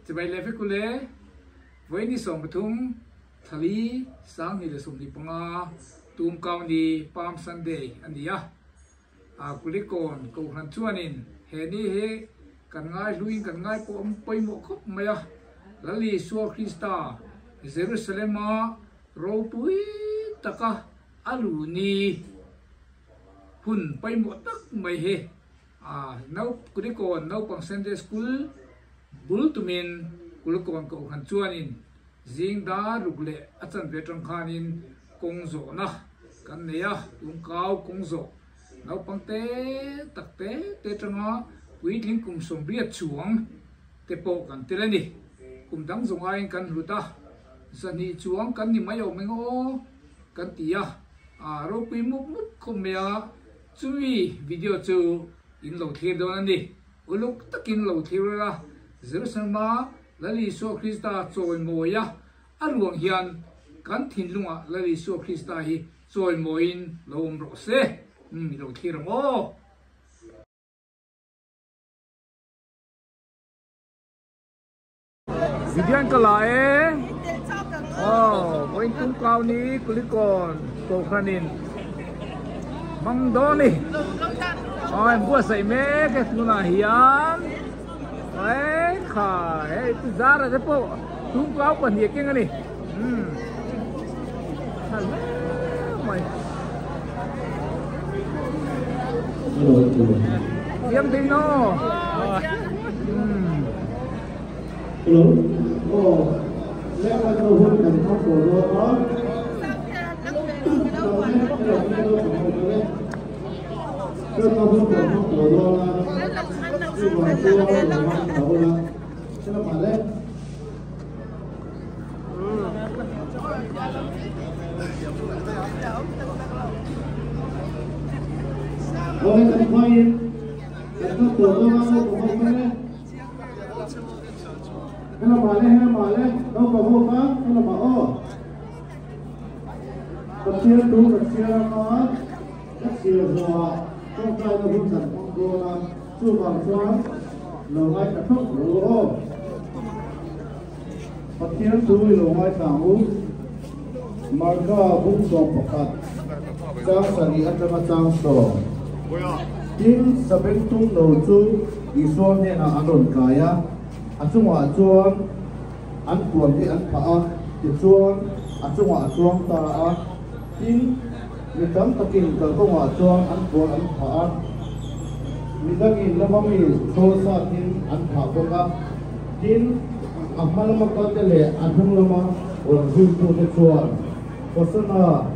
Chibai leh vek ule, Vawiini 13, Thali, 2025, Tumkau ni, Palm Sunday, a ni a. Kulikawn Kohhran chuanin he ni hi kan ngaihluin kan ngai pawh pawimawh khawp mai a. Lal Isua Krista Jerusalem-a ropui taka a luh ni hun pawimawh tak mai hi Kulikawn Naupang Sunday School bul tumin Kulikawn Kohhran chuanin zing dar ruk leh a chanve atang khanin kawng zawhna kan nei a, tumkau kawng zawh naupang te tak te te atanga puitling kum 80 chuang te pawh kan tel a ni. Kum dang zawng aiin kan hlut a, 200 chuang kan ni mai awm eng aw kan ti a, ropui mup mup khawp mai a, chumi video chu in lo thlir dawn a ni. Uluk takin lo thlir ula, Jerusalem-a Lal Isua Krista chawimawi a, a ruang hian kan thinlungah Lal Isua Krista hi chawimawiin lo awm rawh se. I lo thlir ang aw. Vidian ka la e. Aw, vawiin tumkau ni Kulikawn Kohhranin hmang dawn ni. Aw, an buatsaih mek e tunah hian. Ae kha, hei chu zara te pawh tumkau pahnih a keng a ni. Umm, tha hle mai. Siam thei naw. Umm. Hello. Aw, lehkha chu hun kan hmang tawh dawn a. Lehkha hun kan hmang tawh dawn a. Chuvang chuan lo hmang tha ula. Hela mah le. Aw, hei kan hmangin kan hmang tawh dawn a, naupang ho kha le. Hela mah le, hela mah le, naupang ho kha hela mah aw. Pathian thu ka chhiar anga ka chhiar zawhah tawngtaina hun kan hmang dawn a, chuvang chuan lo ngaithla thawk rawh u aw. Pathian thu i lo ngaithla ang u. Marka bung 11, chang 7 atanga chang 10. Tin, sabengtung no chu Isua hnenah an rawn kai a, a chungah chuan an puan te an phah a, tichuan a chungah a chuang ta a. Tin, mi tam takin kalkawngah chuan an puan an phah a, midangin lama mi chhawl satin an phah bawk a. Tin, a hma lama kalte leh a hnung lama rawn zuitute chuan, Hosana,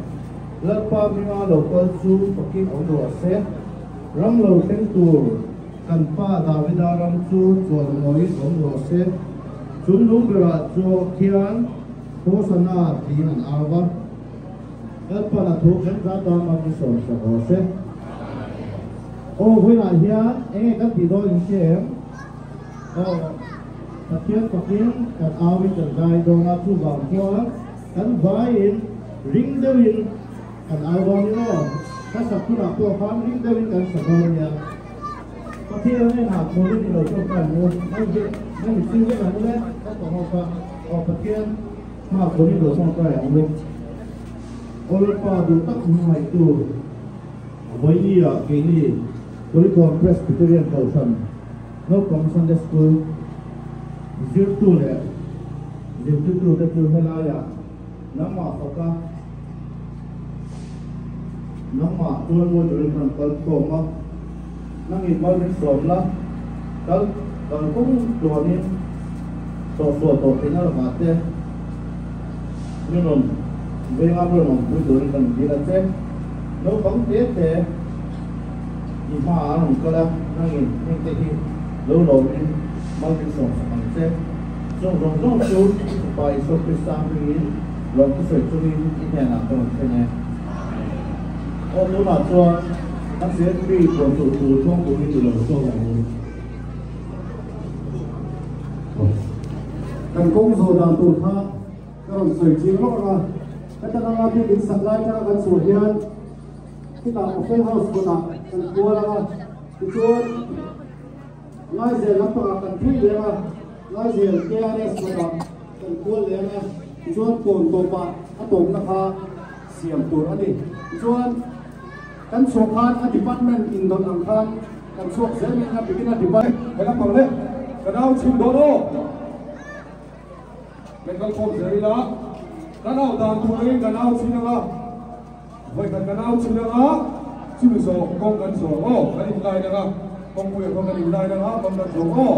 Lalpa hminga lo kal chu fakin awm rawh se, ram lo thleng tur kan pa Davida ram chu chuan mawiin awm rawh se. Chung lung berah chuak hian Hosana tiin an au va, Lalpa'n a thu khen zat a man i sawmsak rawh se. Aw, vawiinah hian eng nge kan tih dawn in hria em? Aw, Pathian fakin kan auin kan zai dawn a, chuvang chuan kan vaiin ring deuhin kan au dawn ni aw. Ka sak hunah pawh khan ring deuhin kan sa dawn nia. Pathian hnenah khawlin i lo tawngtai ang u, mai ve, mai mi chhing vek ang u le, kan tawng ho kha. Aw, Pathian hmaah khawlin lo tawngtai ang u. Aw Lalpa duh tak hmangaihtu Vawinia keini Kulikawn Presbyterian Kohhran Naupang Sunday School zirtu leh zirtirtute chu helaiah nangmah faka nangmah tual mawi turin kan rawn kal khawm a, nangin mal min sawm la, kal kal kawng tluanin tawhsual tawh theihna lakah te min rawn venga min rawn awmpui turin kan dil a che. Naupang te te i hmaah an rawn kal a, nangin hengte hi lo lawmin mal min sawmsak ang che. Chung zawng zawng chu i Fapa Isua Krista hmingin lawmthu sawi chungin i hnenah ka rawn thlen e. Aw tunah chuan kan secretary puan tur tur thawng turin i lo sawm ang u. Kan kawng zawh dan tur kha ka rawn sawi chiang lawk ang a. Heta anga building sak lai atanga kan chhuah hian khitah Ophel House kawtah kan kual ang a, tichuan. Ngaizel lampangah kan phei leh a, Ngaizel KRS kawtah kan kual leh ang a, tichuan kawn tawpah a tawpna kha siam tur a ni. Tichuan kan chhuah khan a department indawlh ang khan kan chhuak zel mai ang a, bikin a department. He lampang le ka nau chhim dawn aw. Kan kal khawm zel ila, ka nau dan tur angin ka nau chhin ang a, vawikhat ka nau chhin ang a, chumi zawh kawng kan zawh ang aw, kan inline ang a, kawngpuiah kawng kan inline ang a, kawng kan zawh ang aw.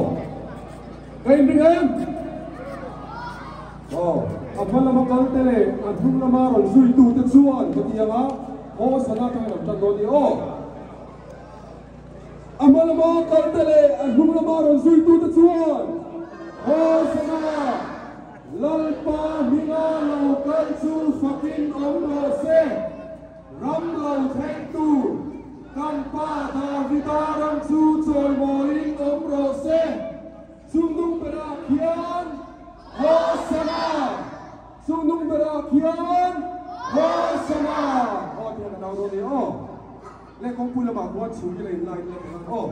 Ka inring em? Aw, a hma lama kal te leh a hnung lama rawn zui tu te chuan ka ti ang a, haw sana atangin an tan dawn ni aw. A hma lama kal te leh a hnung lama rawn zuitute chuan, Hosana! Lalpa hminga lo kal chu fakin awm rawh se! Ram lo thleng tur kan pa Davida ram chu chawimawiin awm rawh se! Chungnung berah khian, Hosana! Chungnung berah khian, Hosana! Aw tiang ka dau dawn e aw. Le kawngpui lamah khuan chhung ila in line ila ti ang aw.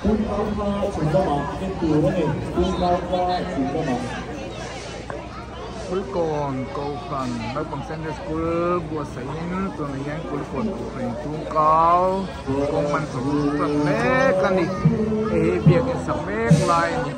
Tumkau kha chhun lamah en tur a ni, Tumkau kha chhun lamah. Kulkawn Kohhran Naupang Sunday School buatsaihin tunah hian Kulkawn Kohhran Tumkau kawng an chho tan mek a ni. Hei hi biakin sak mek lai a ni.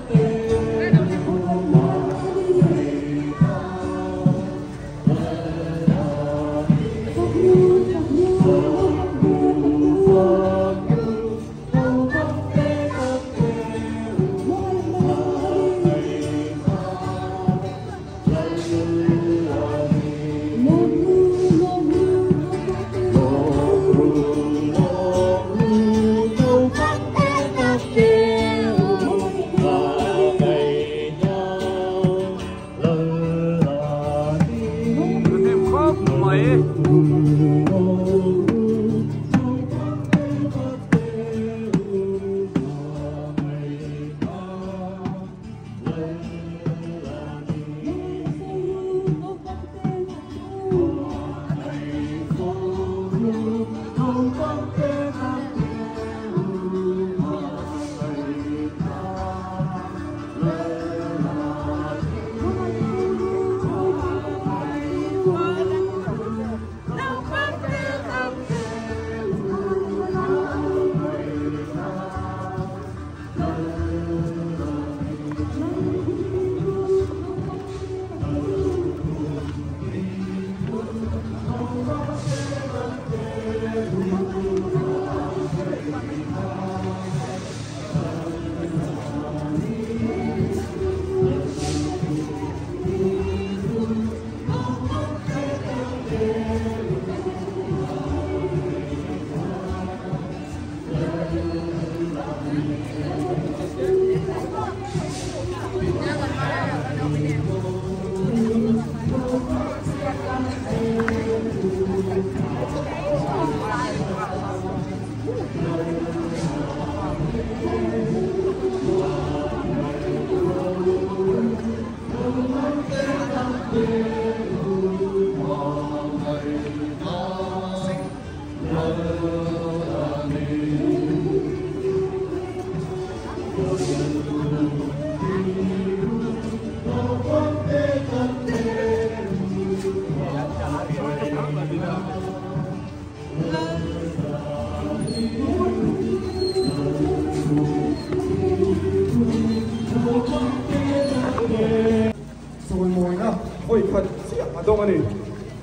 Chawimawina vawi khat chiah a dawng a ni.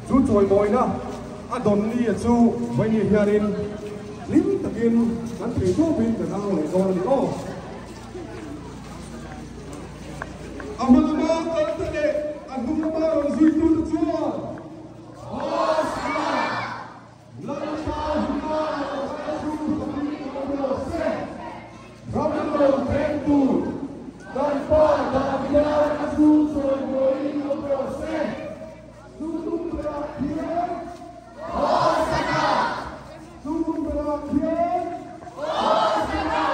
Chu chawimawina a dawn ni a chu vawiin hianin hlim takin kan thei tawpin kan au leh dawn a ni aw. A hma lama kalte leh a hnung lama rawn zuitute chuan Hosana! Lalpa huna lo kal chu fakin awm rawh se. Ram lo thleng tur kan Pa Davida chu chawimawiin awm rawh se. Chungtum berah khian Hosana! Chungtum berah khian Hosana!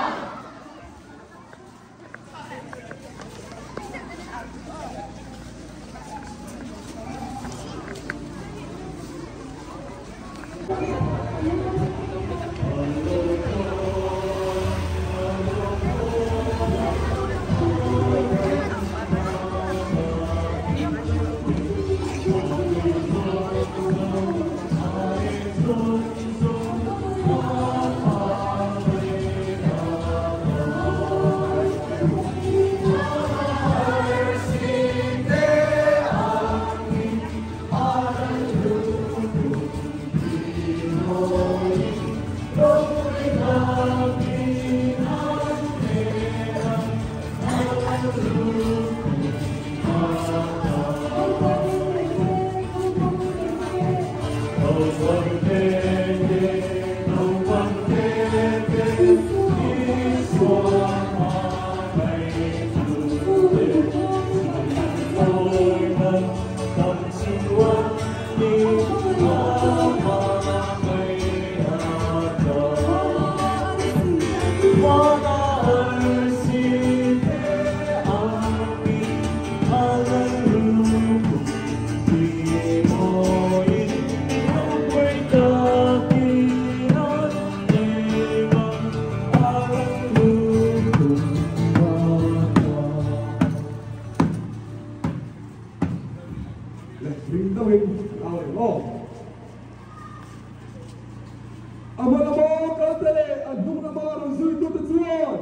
A hma lama kalte leh a hnung lama rawn zuitute chuan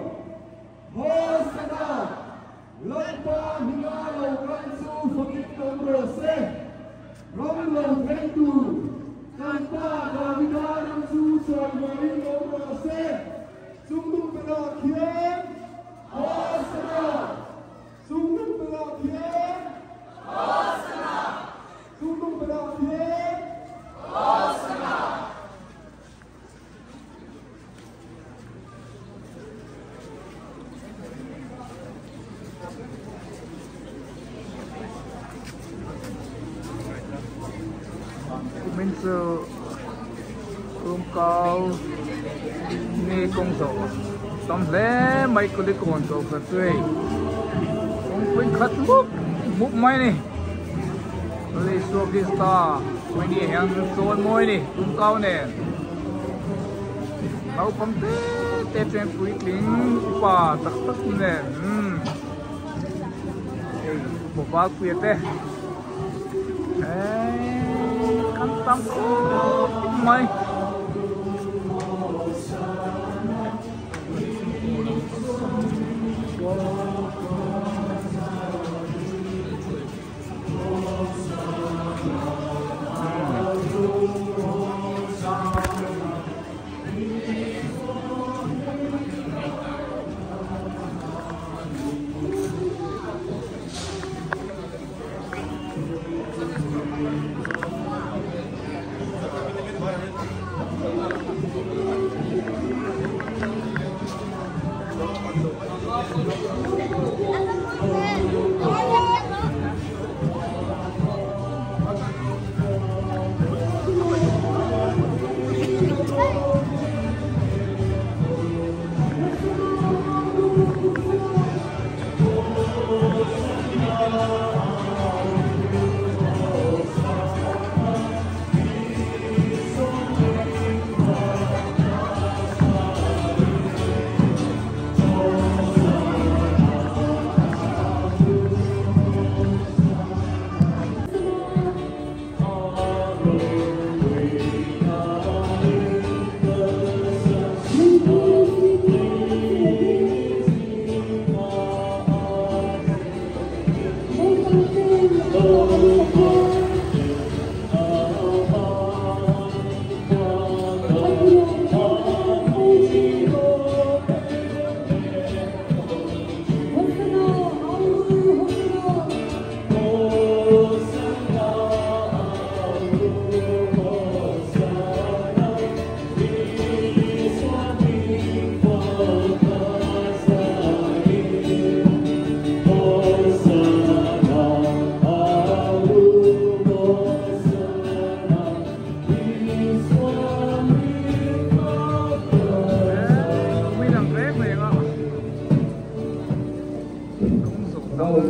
Hosana! Lalpa hminga lo kal chu fakin awm rawh se. Ram lo thleng tur kan Pa Davida ram chu chawimawiin awm rawh se. Chungdung berah khian Hosana! Chungdung berah khian Hosana! Chungdung berah khian Hosana! Kumin chu Tumkau ni kawng zawh tam hle mai Kulikawn tawh kha chu hei kawngpui khat mup mup mai a ni Isua Krista Puini hian sawn mawi a ni Tumkau nen. Naupang te te chuan puitling upa tak tak nen umm hei upa valpuia te eeii kan tam khawp mai.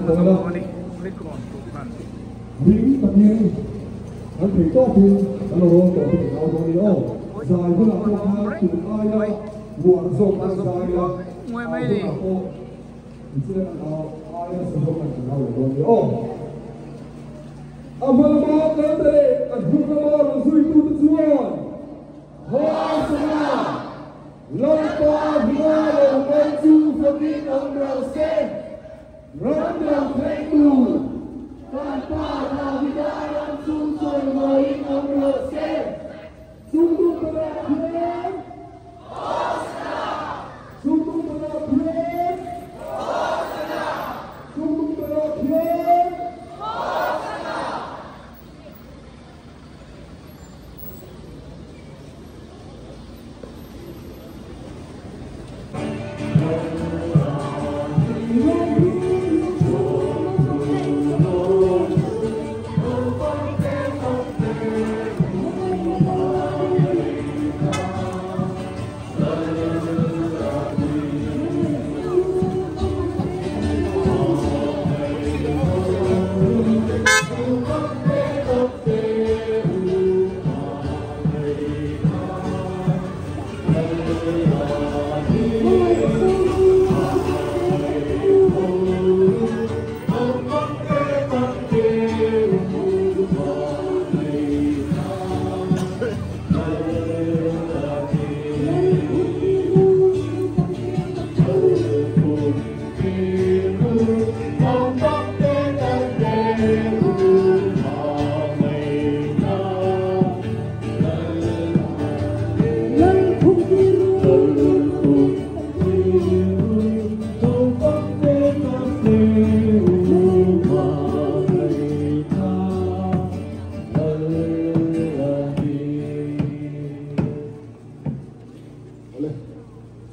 dawn a. Ring takin kan thei tawpin kan lo rawn tawh te kan au dawn a ni aw. Zai hunah pawh khan tun aia uar zawk an zai a, au hunah pawh tichuan an au aia nasa zawk an kan au leh dawn a ni aw. A hma lama kal ta leh a hnung lama rawn zuitute chuan Hosana! Lalpa hma lo kal chu fakin awm rawh se, ram lo thlengtu kan Pa Davida ram chu chawimawiin awm rawh se, Chungtu Bala Thian, Hosana! Chungtu Bala Thian, Hosana! Chungtu Bala Thian, Hosana!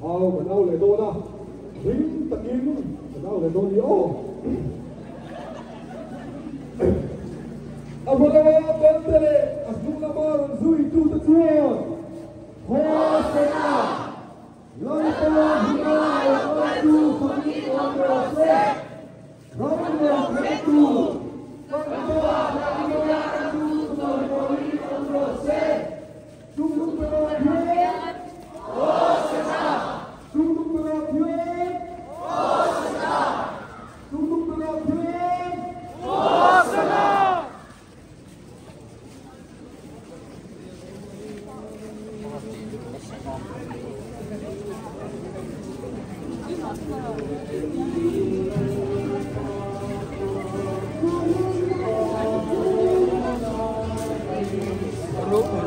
Au kan au leh dawn a, hlim takin kan au leh dawn ni aw. A hma lama kalte leh a hnung lama rawn zuitute chuan Hosana! Lalpa huna lo kal chu fakin awm rawh se, ram lo thlengtu kan Pa Davida chu chawimawiin awm rawh se. Chungtung bera hian Hosana! Chungtung bera hian Hosana! Chungtung bera hian Hosana!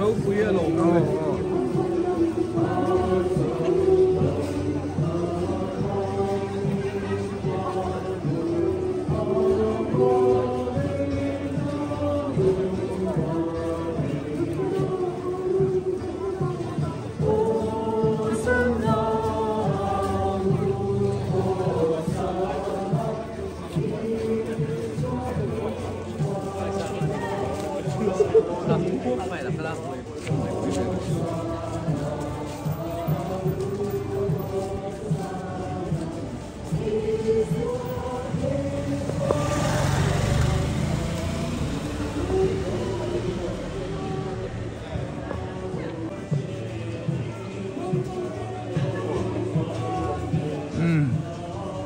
Ropui a lo mawi.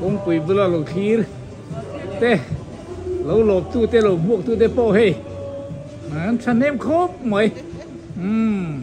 Kawngpui bula lo thlir te lo lawp tu te lo hmuak tu te pawh hei an thahnem khawp mai umm.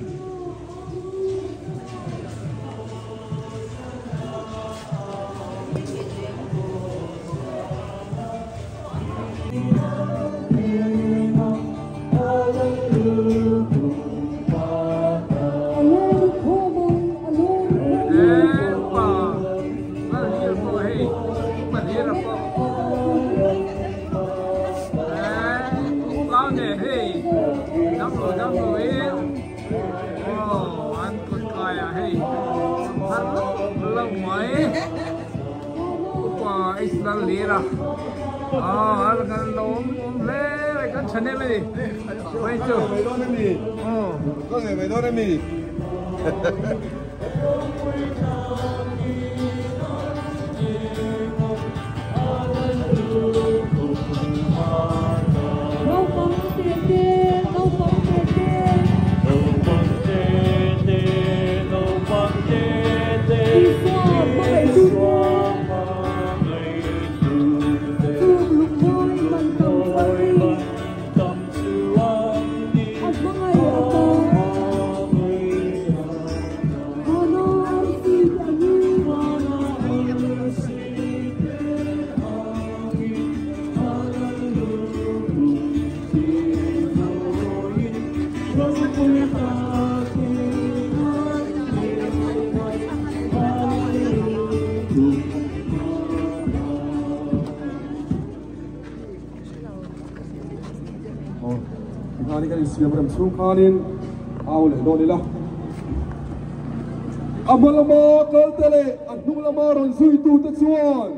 Tikhanin kan insiam rem chhung khanin au leh dawn ila. A hma lama kalte leh a hnung lama rawn zuitute chuan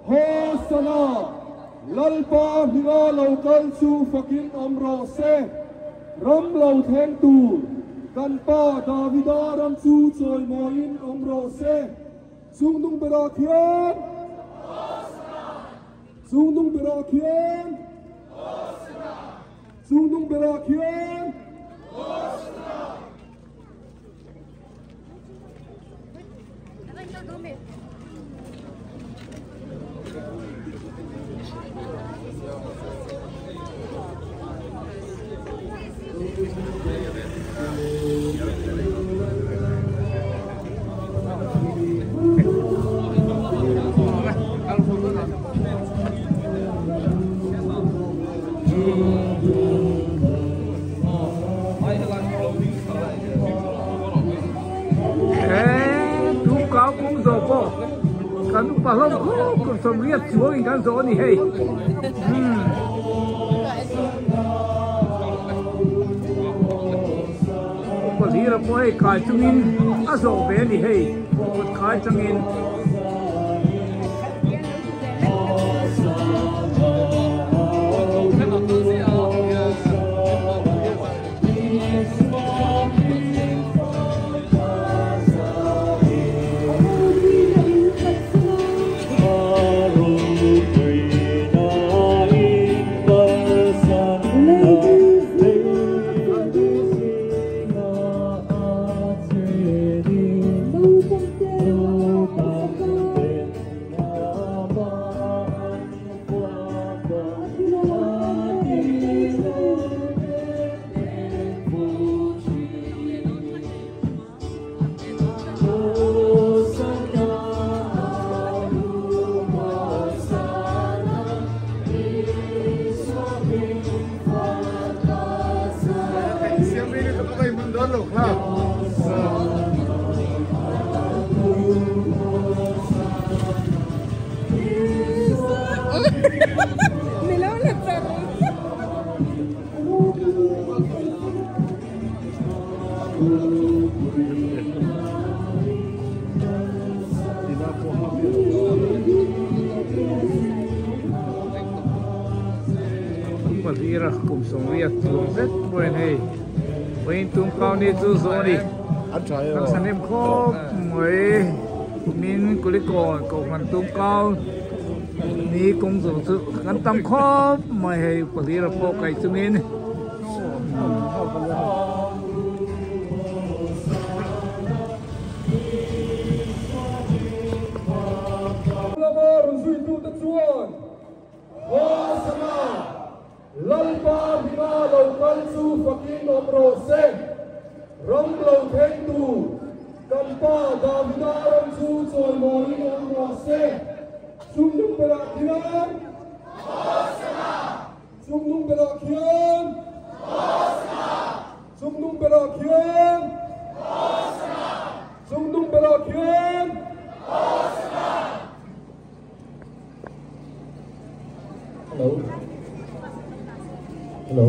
Hosana! Lalpa hminga lo kal chu fakin awm rawh se. Ram lo thleng tur kan pa Davida ram chu chawimawiin awm rawh se. Chungnung berah khian Hosana! Chungnung berah khian Hosana! Chungnung berah khian Hosana! Tumkau kawng zawh pawh kan upa hlawm khawp kum sawmriat chuangin kan zawh a ni hei. Upa hlira pawh hei kai chungin a zawh ve a ni hei kut khai changin. Pahlir a kum sawmriat chuang zet pawhin hei vawiin tum kau ni chu zawh a ni kan thahnem khawp mai min kulikawn kohhran tum kau ni kawng zawh chu kan tam khawp mai hei pahlir a pawh kaih chungin. Lama rawn zuitute chuan Hosana, Lalpa hminga lo kal chu fakin awm rawh se, ram lo thlengtu kan pa Davida ram chu chawimawiin awm rawh se, chungnung berah khian Hosana! Chungnung berah khian Hosana! Chungnung berah khian Hosana! Chungnung berah khian Hosana! Hello. Hello.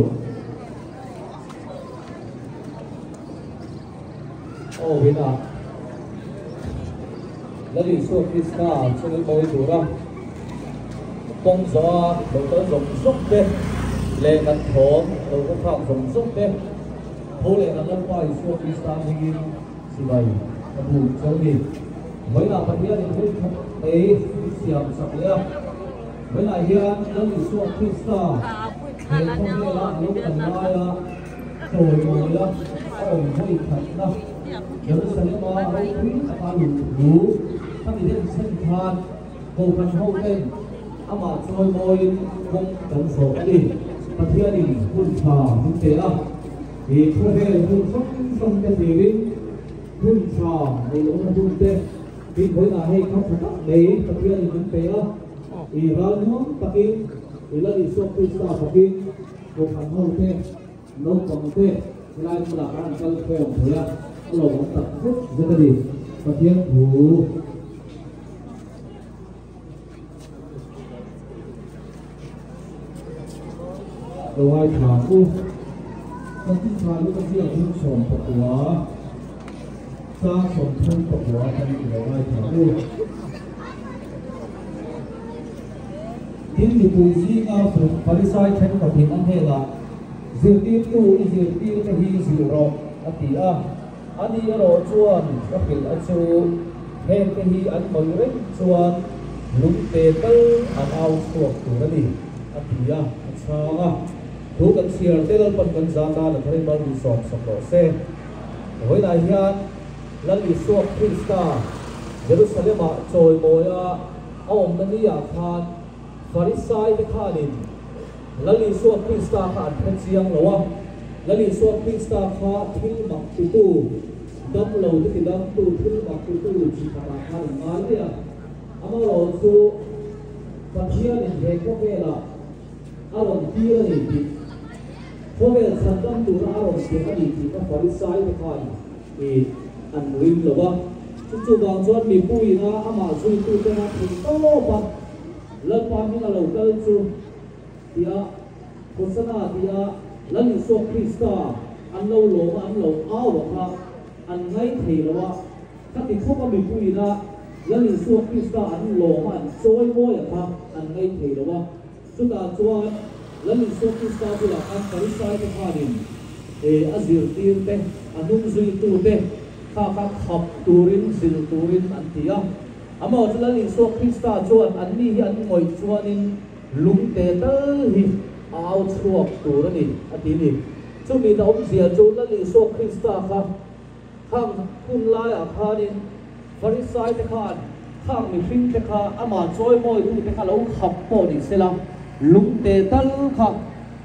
Aw hina Lal Isua Krista chungin mawi tura kawng zawha lo kal zawng zawng te leh kan thawm lo va thlak zawng zawng te tho leh kan Lalpa Isua Krista hmingin chibai ka buk cheu ni. Vawiinah Pathianin hun khat mai min siam chak leh a, vawiinah hian Lal Isua Krista he khawvela a lo kal laia chawimawi a a awm vawi khatna Jerusalem-a ropui taka luh thu khami den chhen khan Kohhran ho ten amah chawimawiin kawng kan zawh a ni. Pathianin hun tha min pe a, he khawvel hun hrang hrang te thlirin hun tha neih lohna hun te tin vawiinah hei kham tha tak mai Pathianin min pe a, i ral nuam takin i Lal Isua Krista fakin Kohhran ho te, naupang te. Helai hmunah khan an kal khawm thei a, a lawmawm tak zet zet a ni. Pathian thu. Lo ngaithla u. Kan tintha lut a ziak hun 19, chang 39 atangin i lo ngaithla u. Tin, mipui zinga Pharisai thenkhatin a hnenah, Zirtirtu, i zirtirte hi zilh rawh, a ti a. Ani erawh chuan ka hrilh a chu, hengte hi an mawih reng chuan lungte tal an au chhuak tur a ni, a ti a, a chhang a. Thu kan chhiar te Lalpan kan za tan a tharin mal min sawm sak rawh se. Vawiinah hian Lal Isua Krista Jerusalem-ah chawimawia a awmna ni-ah khan Farisai-te khanin Lal Isua Krista kha an hre chiang lo a, Lal Isua Krista kha thil mak titu, dam lo te tidamtu thil mak titu chi khatah khan an ngai mai a. Amaherawhchu chu Pathianin he khawvelah a rawn tir a ni tih, khawvel chhandam tura a rawn tirh a ni tih kha Farisai te khan i an ring lo a. Chu chuvang chuan mipuiina amah zuitutena theihtawp a Lalpa hming a lo kal chu tia Hosana tia Lal Isua Krista an lo lawm a, an lo au a kha an ngai thei lo a, khati khawp a mipuiina Lal Isua Krista an lawm a, an chawi mawi a kha an ngai thei lo a. Chutah chuan Lal Isua Krista bulah khan Farisai te khanin a zirtir te, a hnungzuitu te kha kha khap turin, zil turin an ti a. Amaw chu Lal Isua Krista chuan anni hi an ngawih chuanin lungte tal hi a au chhuak tur a ni, a ti ni. Chumi na awmzia chu Lal Isua Krista kha khang hun laiah khanin Farisai te khan khang mihring te kha amah chawimawitu te kha lo khap pawh ni sela, lungte tal kha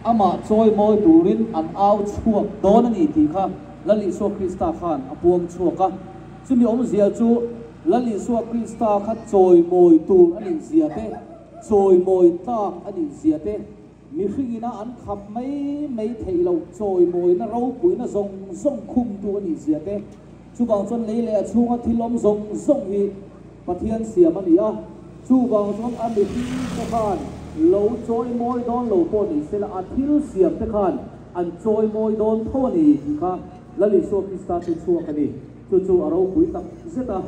amah chawimawi turin an au chhuak dawn a ni tih kha Lal Isua Krista khan a puang chhuak a. Chumi awmzia chu Lal Isua Krista kha chawimawi tur a nih zia te, chawimawi tlak a nih zia te, mihringina an khap mai mai theih loh chawimawina ropuina zawng zawng khumtu a nih zia te, chuvang chuan lei leh a chhunga thil awm zawng zawng hi Pathian siam a ni a, chuvang chuan a mihring te khan lo chawimawi dawn lo pawh ni sela a thil siam te khan an chawimawi dawn tho a ni tih kha Lal Isua Krista chu chhuak a ni. Chu chu a ropui tak zet a.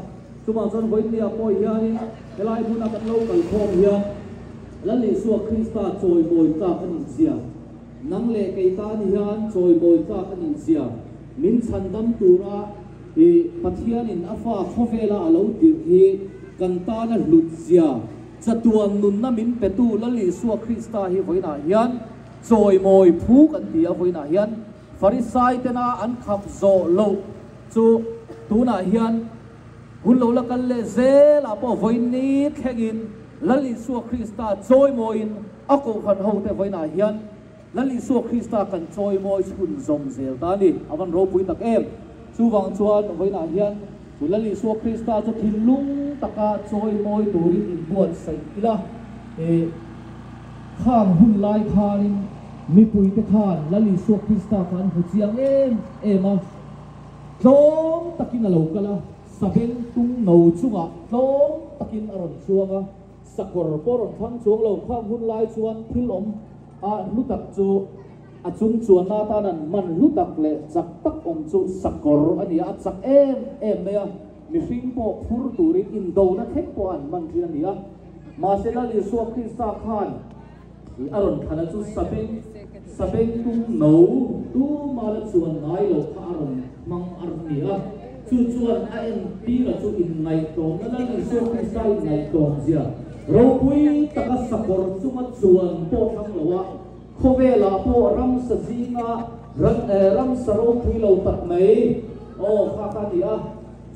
Chuvang chuan vawiinnia pawh hianin helai hmuna kan lo kal khawm hian Lal Isua Krista chawimawi tlak a nih zia, nang leh kei tan hian chawimawi tlak a nih zia, min chhandam tura i Pathianin a fa khawvela a lo tirh hi kan tana hlut zia, chatuan nunna min petu Lal Isua Krista hi vawiinah hian chawimawi phu kan ti a, vawiinah hian Farisai tena an khap zawh loh chu tunah hian hun lo la kal leh zelah pawh vawiin thlengin Lal Isua Krista chawimawiin a kohhran hote vawiinah hian Lal Isua Krista kan chawimawi chhun zawm zel ta a ni. A van ropui tak em! Chuvang chuan vawiinah hian chu Lal Isua Krista chu thinlung taka chawimawi turin inbuatsaih ila. Khang hun lai khanin mipuite khan Lal Isua Krista kha an hmu chiang em em a, tlawm takin a lo kal a, sabeng tung no chungah tlawm takin a rawn chuang a, sakawr pawh a rawn thlang chuang lo. Khang hun lai chuan thil awm a hlu tak chu a chung chuanna atan an hman hlu tak leh chak tak awm chu sakawr a ni a, a chak em em mai a, mihring pawh phur turin indona thleng pawh an hman thin a ni a. Mahse Lal Isua Krista khan i a rawn thlan a chu sabeng sabeng tum no tuma la chuan ngai lo kha a rawn hmang a rawn ni a. Chu chuan a entir a chu inngaihtlawmna Lal Isua Krista inngaihtlawm zia ropui taka sakawr chunga chuan pawh thlang lo a, khawvelah pawh ramsa zinga ramsa ropui lo tak mai aw kha kha a ni a.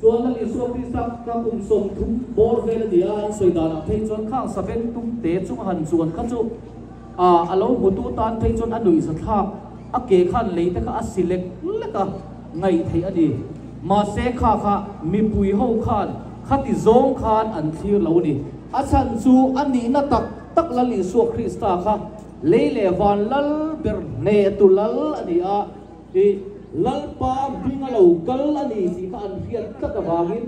Chuan Lal Isua Krista ka kum 30 bawr vel a ni a, an sawi danah phei chuan khang saveng tum te chunga han chuan kha chu a lo hmutu tan phei chuan a nuihza thlak, a ke khan lei te kha a si lek lek a, ngaih theih a ni. Mahse kha kha mipui ho khan khati zawng khan an thlir lo a ni. A chhan chu a nihna tak tak Lal Isua Krista kha lei leh van lal ber hnehtu lal a ni a. I Lalpa hminga lo kal a ni tih kha an hriat tlat avangin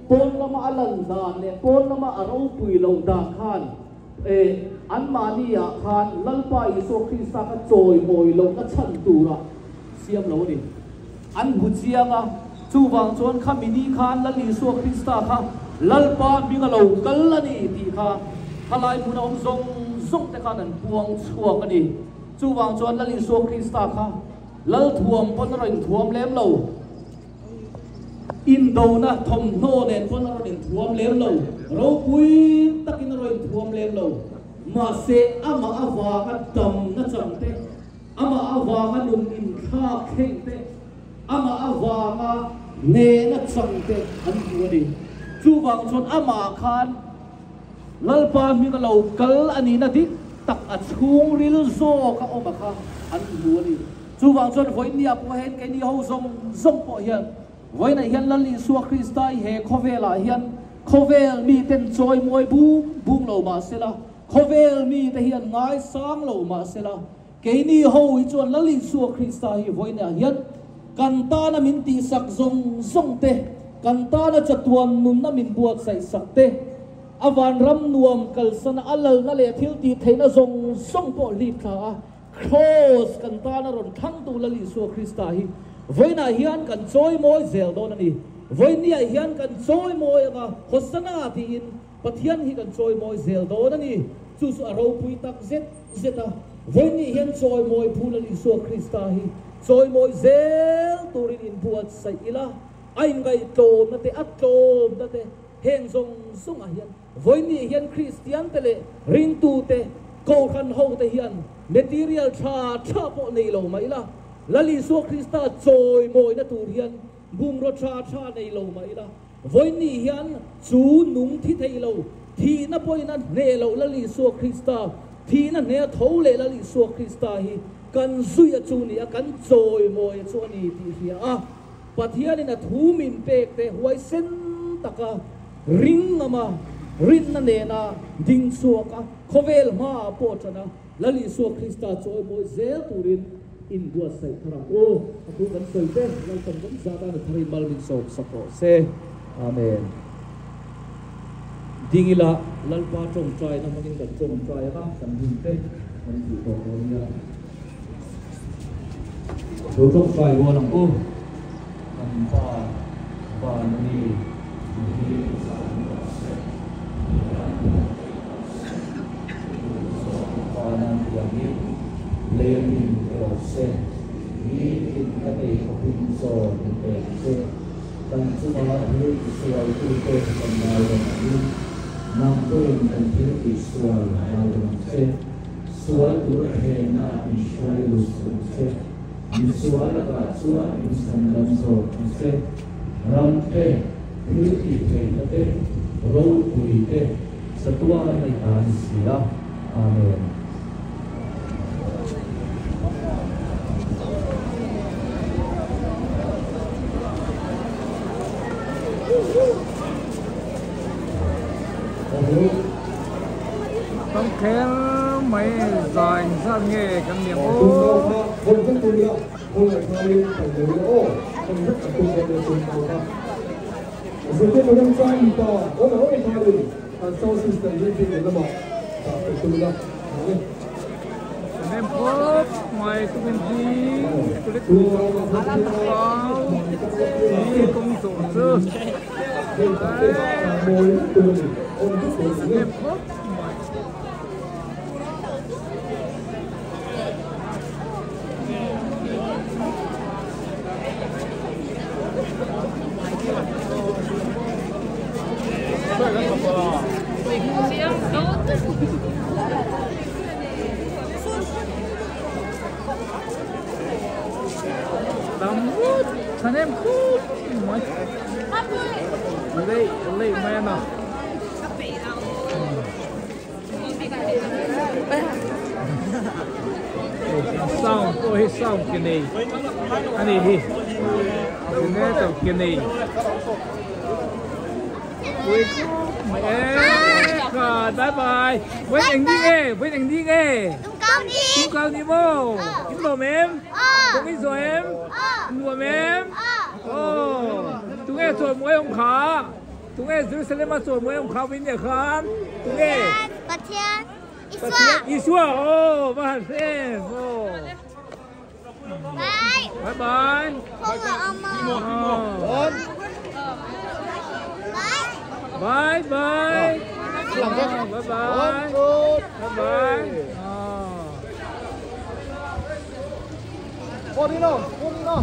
pawn lama a lan dan leh pawn lama a ropui loh dan khan anmahni ah khan Lalpa Isua Krista kha chawimawi lohna chhan tura siam lo a ni. An hmu chiang a, chuvang chuan kha mini khan Lal Isua Krista kha Lalpa hminga lo kal a ni tih kha khalai hmuna awm zawng zawng te khan an puang chhuak a ni. Chuvang chuan Lal Isua Krista kha Lal thuam pawn a rawn inthuam lem lo, indona thawmhnaw nen pawn a rawn inthuam lem lo, ropui takin a rawn inthuam lem lo. Mahse amah avanga damna chang te, amah avanga nun inthlak thleng te, amah avanga hnehna chang te an hmu a ni. Chuvang chuan amah khan Lalpa hming a lo kal a nihna dik tak a chhungril zawk a awm a kha an hmu a ni. Chuvang chuan vawiinniah pawh hian keini ho zawng zawng pawh hian vawiinah hian Lal Isua Krista i he khawvelah hian khawvel miten chawimawi bung bung lo mah sela, khawvel mite hian ngaisang lo mah sela, keini ho hi chuan Lal Isua Krista hi vawiinah hian kan tana min tihsak zawng zawng te, kan tana chatuan nunna min buatsaih sak te, a vanram nuam kalsana a lalna leh thil tih theihna zawng zawng pawh hlip thla a, Kraws kan tana rawn thlangtu Lal Isua Krista hi vawiinah hian kan chawimawi zel dawn a ni. Vawiinniah hian kan chawimawi anga Hosanna tiin Pathian hi kan chawimawi zel dawn a ni. Chu chu a ropui tak zet zet a. Vawiinni hian chawimawi phu Lal Isua Krista hi chawimawi zel turin inbuatsaih ila, a inngaihtlawmna te, a tlawmna te heng zawng zawngah hian vawiinni hian Kristiante leh ringtute, Kohhran hote hian material tha tha pawh nei lo mah ila, Lal Isua Krista chawimawina tur hian bungraw tha tha nei lo mah ila, Vawiinni hian chu nung thi thei lo, thihna pawhin a hneh loh Lal Isua Krista, thihna hneh a tho leh Lal Isua Krista hi kan zui a chu ni a, kan chawimawi a chu a ni tih hria a, Pathianin a thu min pek te huaisen taka ring ngam a, rinna nena ding chhuak a, khawvel hmaah pawh ṭan a, Lal Isua Krista chawimawi zel turin inbuatsaih thar ang u. A thu kan sawi te, Lalpan kan zat a ni thar in mal min sawm sak rawh se. Amen. Ding ila Lalpa tawngtaina hmangin kan tawngtai ang a, kan hun te kan tih tawh dawn nia. Lo tawngtai rual ang u. Kan Pa van a ni, mi zan rawh se. Vanan tiangin leiin rawh se, nitin ka nei khawpin chaw min pek che. Kan chunga thil tisualtute kan ngai reng angin, nang pawhin kan thil tihsual ngai reng ang che. Sual tur hena min hruai lut suh che, misual lakah chuan min chhandam zawk ang che. Ram te, thil tih theihna te, ropui te, chatuan a ni ta a ni si a. Amen. Tam kher mai zai zat nge kan ni ang aw. Nem khawp mai tukin hi Kulikawn Tlangval hi kawng zawh chu nem khawp mai. Thahnem khum mai lei lei mai a na. Sound pawh hi sound ke nei a ni hi generator ke nei pui khawp mai e kha bye bye vawiin eng ding e vawiin eng ding e. Tung kau ni maw? In lawm em? Kawng in zawh em? Nuam em? Aw. Tunge chawimawi awm kha? Tunge Jerusalem a chawimawi awm kha vin leh khan? Tunge? Pathian. Isua. Isua. Aw, va han hre em. Aw. Bye. Bye bye. Kawng a awm a. Aw. Bye. Bye bye. Bye bye. Bye bye. Aw. Qua đi nào, qua đi nào.